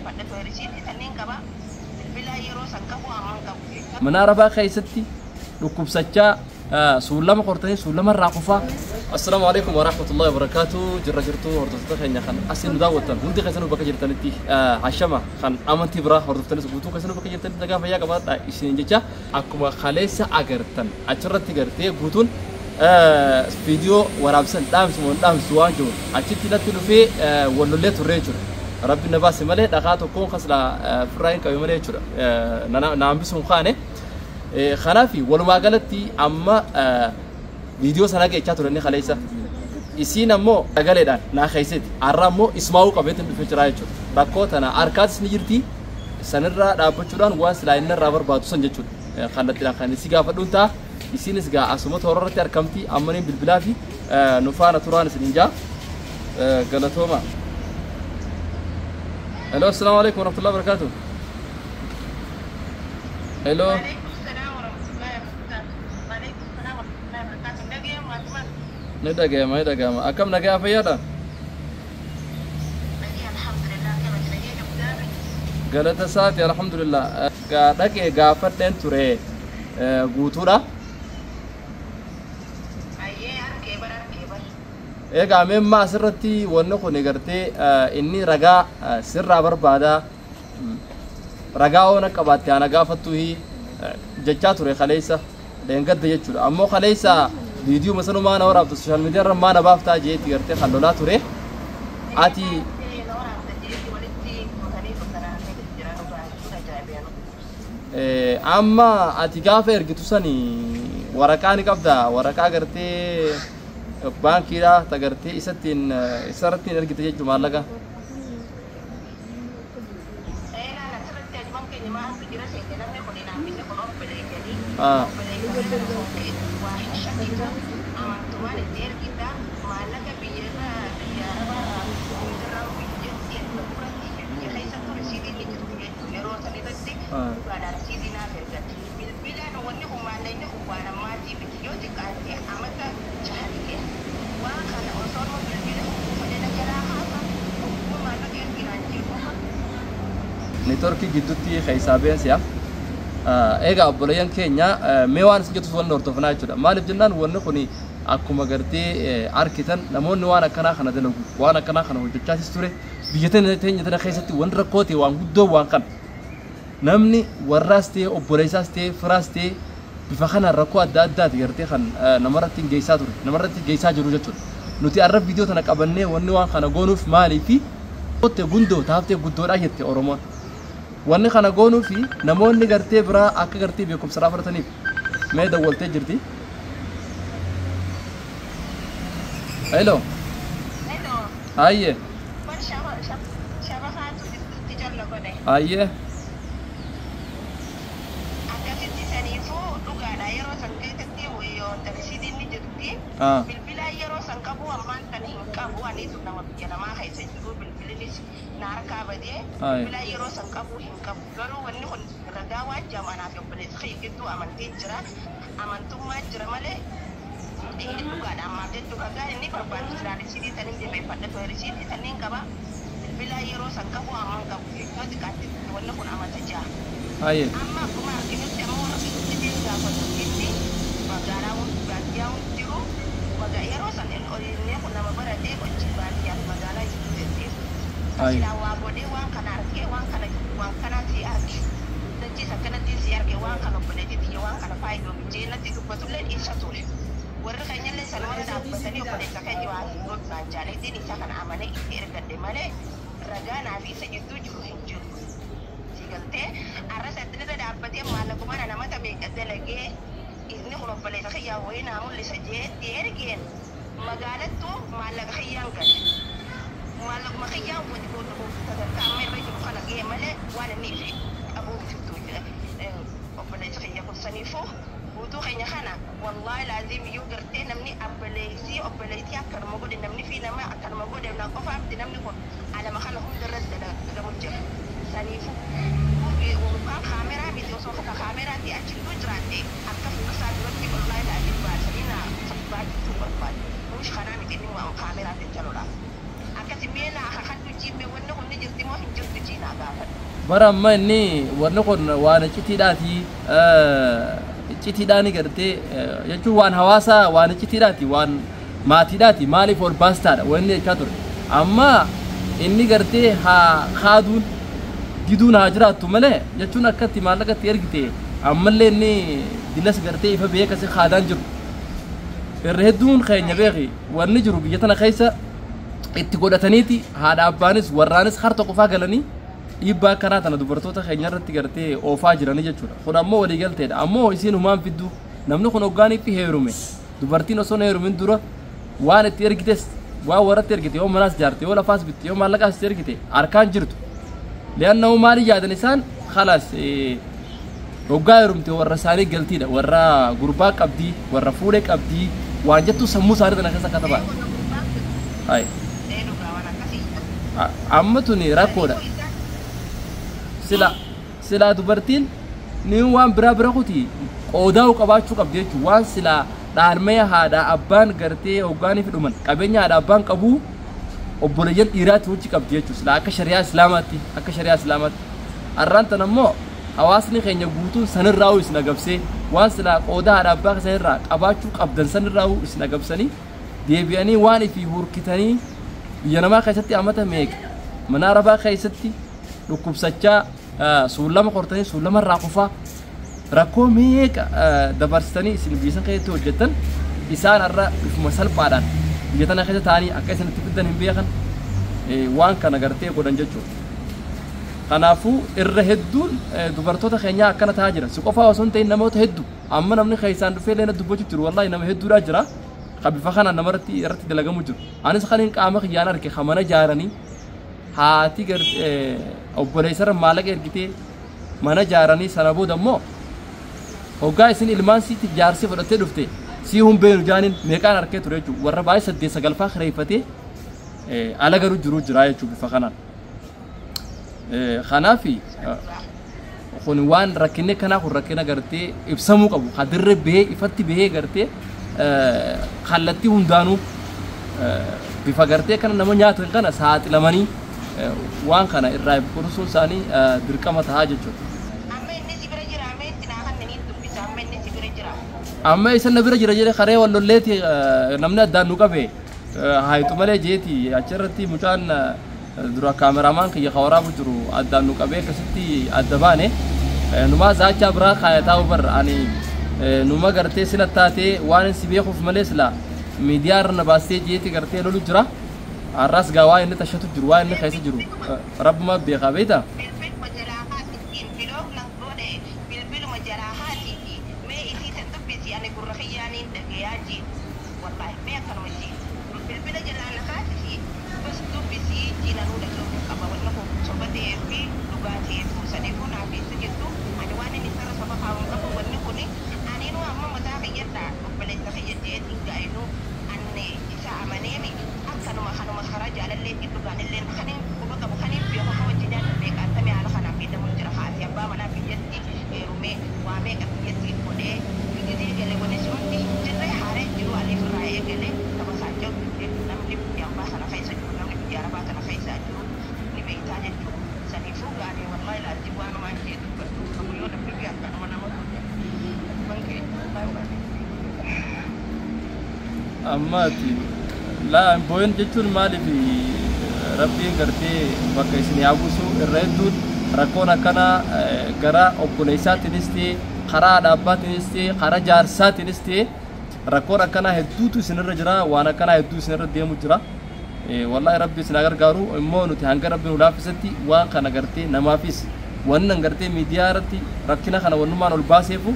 Jabeeffadhe ture, risiitii sanniin qaba. Bilbilaa yeroo san qabu amman qabu. Mana arabaa keessatti dhukkubsachaa suullama qortanii suullama irraa kufaa. Assalaamu alaikum warahmatullahi wabarakatuh. Jirra jirtu hordoftoota keenya kan asiin nu daawwattan hundi keessanuu bakka jirtanitti, hashama kan amantii biraa hordoftanis guutuu keessanuu bakka jirtanitti nagaa fayyaa qabaadha isiniin jecha. Akkuma kaleessa agartan achirratti gartee guutuun viidiyoo waraabsan dhaamsu moo dhaamsu waan jiru achitti natti dhufee wallollee turree jechuudha. Rabbi na baase malee dhagaa tokkoon kasla firraa hin qabe malee jechuudha. Na hambisuun kaane. Kanaaf walumaa galatti amma viidiyoo sana geechaa ture inni kaleessa. Isiin ammoo sagaleedhaan naa keessatti har'a ammoo ismaa'uu qabeetiin dhufee jira jechuudha. Rakkoo tana harkaatis ni jirti, sanirraa dhaabbachuudhaan waan silaa inni irraa barbaadu san jechuudha. Kallattiidhaan kan isii gaafadhuun ta'a. Isiinis gaa asuma toora irratti argamti, ammaniin bilbilaa fi nu faana turaan isiniin jaa. Galatooma. Hello, assalaamu alaikum warahmatullahi wabarakatuh. Hello. Waalaikum salaam warahmatullahi wabarakatuh. Waalaikum salaam warahmatullahi wabarakatuh. Nagaya maatumaan. Ni dhagayama, ni dhagayama. Akkam, nagaa fayyaadha? Nagaya, alhamdulillah, akkamitti nagaya qabdaa? Galata isaati, alhamdulillah. Gaa dhaqee gaafadheen ture guutuudha. Ayyee, harkee bara, harkee bara. Egaa mee amma asirratti wanni kun gartee inni ragaa sirraa barbaada. Ragaa oona qabaatte ana gaafattuu jechaa ture kaleessa leengadda jechuudha. Ammoo kaleessa viidiyoo masanumaa na waraabda, social media irra maa na baaftaa jeetti gartee kan lolaa ture. Ati Na waraabda jeetti walitti gootanii dhuftanaa jira, dhugaa jechuun ajaa'ibee. Amma ati gaafa ergitu sani waraqaa ni qabda, waraqaa gartee baankiidha ta gartee isattiin isarrattiin ergite jechuu maallaqa. Eelaan asirratti ajuman keenya maaltu jira seete, namni kun naafise kun obboleeyyanii obboleeyyan waa hin shakkitu, amantumaan itti ergita maallaqa biyyarraa biyya arabaarraa irraa biyyatti erga biyya keessattuu risiitiin ni jirti jechuudha. Yeroo san irratti dhugaadhaan risiitii naaf ergan bilbilaan. Wanni kun maallaqni kun waan ammaatii miti, yoo xiqqaate amata 6 ta'e. Waan kana osoo nu bilbila fedha jalaa haasa maallaqa erginaan jiru. Networkii gidduutti keessaa beensiya. Egaa obboleeyyan keenya, mee waan isin jettus wanni hordofnaa jechuudha. Maaliif jennaan, wanni kun akkuma gartee arkitan namoonni waan akkanaa kana dalagu, waan akkanaa kana hojjechaatis ture biyya teenya tana keessatti. Wanni rakkoo ta'e waan guddoo waan kana. Namni warraas ta'e, obboleessaas ta'e, firaas ta'e, bifa kanaan rakkoo adda addaati gartee kan namarratti geessaa ture, namarratti geessaa jiru jechuudha. Nuti arra viidiyoo tana qabannee wanni waan kana goonuuf maaliifi gundoo taaftee guddoodhaa jette Oromoon. Wanni kana goonuu fi namoonni gartee biraa akka gartee beekumsa irraa fudhataniif. Mee dawwaltee jirti. Hello. Hello. Hayyee. Bar shabakaatu gidduutti jalla godhe. Hayyee. Akkasitti saniifuu dhugaadha, yeroo san keessatti yoo risiitiin ni jirti. Bilbila yeroo san qabu ammaan tan hin qabu, aniitu nama biyya namaa keessa jiru, bilbilinis na harkaa badee. Bilbila yeroo san qabu hin qabu, garuu wanni kun ragaa waan jamanaaf obboleessa kiyya gidduu amantiin jira, amantummaa jira malee inni dhugaadha. Ammaaf jechuun ragaa inni barbaadu silaa risiitii saniin jabeeffadhe ture, risiitii saniin qaba. Bilbila yeroo san qabu amman qabu, yoo xiqqaatti wanni kun amata 6. Amma akkuma arginutti ammoo warri gaafatu inni magaalaa hundi baadiyyaa hundi jiru yeroo san inni kun nama baratee hojii baadiyyaa fi magaalaa jiru deddeebi'u. Silaa waa godhee waan kana argee, waan kana waan kana si arge dachiis akkanatti si arge, waan kana obboleettii tiyya waan kana faayidoo jee natti dubbatullee isa ture. Warri keenyallee sanuma dhaabbatanii obboleessa keenya waa hin godhu jaaleetiin isa kana amanee itti ergadhe malee ragaa naa fi isa jidduu jiru hin jiru. Galtee arra saddeeta dhaabbatee maallaquma namata meeqa dalagee inni kun obboleessa kiyyaa wayii naa mul'isa jeetti ergeen magaalattuu maallaqa kiyyaan gale. Maallaquma kiyyaan wadi sadarkaa amma irra jiru kana ga'e malee waan inni ifi qabuu bittuu obboleessa kiyya kun. Saniifuu guutuu keenya kana wallaahi laazim iyyuu gartee namni obboleessii obboleettii akkanuma godhe, namni fi nama akkanuma godhe na qofaa miti, namni kun alama kana hundarratti dalagamu jira. Saniifuu yookaan kaameraa miti, osoo akka kaameraatti achittuu jiraatte akka fuula duratti wallaahi laazim baasanii na baachuu barbaadu. Kunis kanaa miti, inni waan kaameraatti jaluudhaaf. Akkasi mee naa kakadhu jiimme, wanni kun ni jirti moo hin jirtu jiinaa gaafa. Bara amma inni wanni kun waan iccitiidhaati iccitiidhaani gartee jechuun waan hawaasaa waan iccitiidhaati waan maatiidhaati maaliif ol baastaadha wanni jechaa ture. Amma inni gartee haa kaaduun diduun haa jiraattu malee jechuun akkatti maallaqatti ergite ammallee inni dilas gartee ifa beekasi kaadaan jiru. Irra hedduun keenya beeki wanni jiru biyya tana keessa itti godhataniiti haadha abbaanis warraanis har tokko faa galanii dhiibbaa akkanaa tana dubartoota keenya irratti gartee oofaa jiranii jechuudha. Kun ammoo waliigalteedha. Ammoo isiin humaan fiddu namni kun hoggaaniif heerume dubartiin osoo hin heerumin dura waan itti ergites waan warratti ergite yoo manaas jaarte yoo lafaas bitte yoo maallaqaas itti ergite harkaan jirtu. Li'annahu maali yaadan isaan khalaas hoggaa heerumte warra isaanii galtiidha warra gurbaa qabdii warra fuudhee qabdii waan jettu sammuu isaanii tana keessa akka taphaa. Hai. Amma tuni rakkoodha. Sila dubartiin ni waan biraa bira kuti qoodaa'u qabaachuu qabdi jechuudha. Waan sila dhaalmaya haadha abbaan gartee hoggaaniif dhuman qabeenya haadha abbaan qabu obboleeyyan dhiiraatti hojii qabdi jechuudha. Sila akka shari'aa islaamaatti har'aan tan ammoo hawaasni keenya guutuun sanirraa isin agabsee waan sila qoodaa haadha abbaa sanirraa qabaachuu qabdan sanirraa isin agabsanii deebi'anii waan ifii hurkitanii biyya namaa keessatti amata meeqa mana arabaa keessatti dhukkubsachaa suullama qortanii suullama irraa qofaa rakkoo meeqa dabarsitanii isin biyya san keessatti hojjettan isaan har'a bifuma salphaadhaan biyya tana keessa taa'anii akka isin itti fiddan hin beekan waan kana gartee godhan jechuudha. Kanaafuu irra hedduun dubartoota keenyaa akkana ta'aa jira. Si qofaa osoo hin ta'in namoota hedduu amma namni keessaan dhufee illee dubbachuu jiru wallaahi nama hedduudhaa jira. Kan bifa kanaan namarratti irratti dalagamu jiru. Anis kan hin qaama kiyyaan arge kan mana ijaaranii haati obboleessarra maallaqa ergitee mana ijaaranii sana booda immoo hoggaa isin ilmaan siitti jaarsii fudhattee dhufte sii hun beenu jaaniin meeqaan arkee ture jechuudha. Warra baay'ee 8 9 faa kireeffatee ala garuu jiru jira jechuudha bifa kanaan. Kanaaf kun waan rakkinni kanaa kun rakkina gartee ibsamuu qabu. Hadirre bahee ifatti bahee gartee kallattii hundaanuu bifa gartee kana nama nyaatan kana saaxilamanii waan kana irraa qursuun isaanii dirqama tahaa jechuudha. Amma inni si bira jira amma itti naa kanneen dubbisa amma inni si bira jira. Amma isan na bira jira jedhee karee wal lolleeti namni addaan nu qabe haayitu malee jeeti achirratti mucaan dura kaameramaan kiyya waraabu jiru addaan nu qabee akkasitti adda baane numaa zaachaa biraa kaayataa barra ani numa gartee sila taatee waan si beekuuf malee sila miidiyaa irra na baastee jeeti gartee lolu jira. Arras gaa waan inni tashatu jiru waan inni keessa jiru rabbuma beekaa beektaa. Bilbiluma jalaa haatiiti mee isii san dubbisi ani gurra kiyyaaniin dhagayaa jee wallaahi mee akkanuma jee bilbila jalaa na haatisi bas dubbisii jiinanuu dhaga'uu qaba wanna kun soba ta'ee fi dhugaa ta'ee saniifuu naaf eessa jirtu ani waan inni sarara soba kaa'uun qabu wanni kun aninuu amma mataa kiyyadha obboleessa kiyya jeetiin gaa'inuu anne isa amaneemi akkanuma kanuma karaa jaalalleetiin dhugaanillee kaniin quba qabu kaniin beeku kan wajjin nyaata beekaa attamii haala kanaaf fayyadamuun jira haati abbaa manaa biyyatti heerumee waa meeqa biyyatti godhee gidee galee wanni sun hundi hin jirre haaree jiru aliif irraa eegalee tapha saajjau namni biyya ambaa sana keessa jiru namni biyya arabaa kana keessa jiru ni beektaa jechuudha. Saniifuu gaarii wallaahi laatti waanumaan jee dubbatu qabu yoo namni biyya akkanuma nama godhe bankee Ammaati laa booyin jechuun maaliif rabbiin gartee bakka isin yaabuusu irra hedduun rakkoon akkanaa gara obboleessaatiinis ta'e karaa haadha abbaatiinis ta'e karaa jaarsaatiinis ta'e rakkoon akkanaa hedduutu isinirra jira waan akkanaa hedduu isinirra deemu jira. Wallaahi rabbi isin gargaaru immoo nuti hanga rabbi nu laaffisetti waan kana gartee namaafis wannan gartee miidiyaa irratti rakkina kana wannumaan ol baaseefu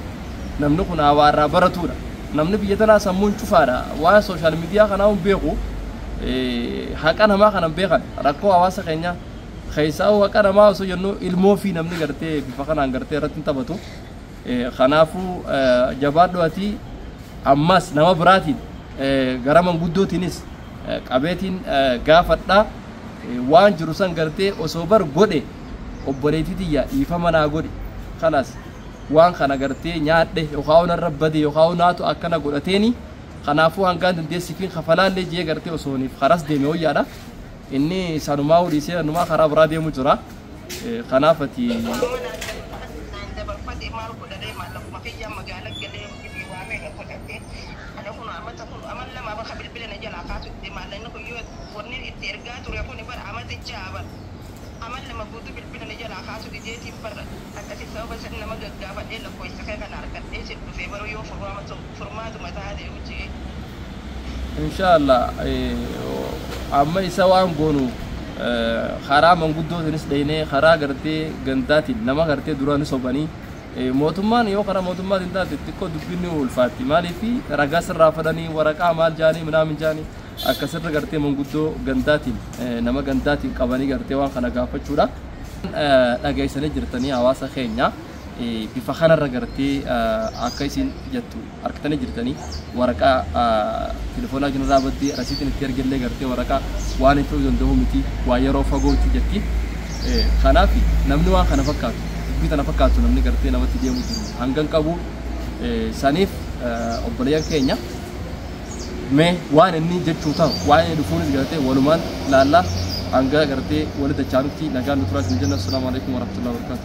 namni kun hawaarraa baratuudha. Namni biyya tanaa sammuun cufaadha waan sooshaal miidiyaa kanaa hin beeku haqa namaa kana hin beekan rakkoo hawaasa keenya keessaa haqa namaa osoo jennu ilmoo fi namni gartee bifa kanaan gartee irratti hin taphatu. Kanaafuu jabaadhu ati ammas nama biraatiin gara manguddootiinis qabeetiin gaafadhaa waan jiru san gartee osoo bar godhe obboleettii tiyya dhiifama naa godhe kalaas waan kana gartee nyaadhe yookaan narra bade yookaan naatu akkana godhateeni kanaafuu hangaan dandeessifiin kafalaallee jee gartee osooniif karas deeme wayyaadha. Inni sanumaa dhiisee sanumaa karaa biraa deemu jira. Kanaaf ati Dabarfate maal godhadhee maallaquma kiyya magaalaa galee waa meeqa godhadhee ana kun amata kun amal lama bakka bilbila na jalaa kaasutti maallaqni kun yoo wanni itti ergaa ture kun bara amata ja'a bara amal lama guutuu bilbila na jalaa kaasu dideetiin bara akkasi sababa san nama gaggaafadhee lakkoofsa kee kana argadhee si dhufee baruu yoo furmaatuma taate hojii. Inshaallah amma isa waan goonu karaa manguddootiinis dhaynee karaa gartee gandaatiin nama gartee duraan sobanii mootummaan yoo karaa mootummaatiin taate xiqqoo dubbiin ni ulfaatti. Maaliif ragaa sirraa fadhanii waraqaa maal jaanii minaamin jaanii akkasirra gartee manguddoo gandaatiin nama gandaatiin qabanii gartee waan kana gaafachuudha. Dhageessanii jirtanii hawaasa keenya bifa kanarra gartee akka isin jettu argitanii jirtanii waraqaa telefoonaa kanarraa baddee rasiitiin itti ergellee gartee waraqaa waan hin ta'uu danda'u miti waa yeroo fagooti jetti. Kanaaf namni waan kana fakkaatu dubbii tana fakkaatu namni gartee namatti deemu jiru hangan qabu saniif obboleeyyan keenya mee waan inni jechuu ta'u waan inni dhufuunis gartee walumaan laallaa hanga gartee walitti dachaanutti nagaan nu turaa isin jenna. Assalaamu alaikum warahmatullahi wabarakatuh.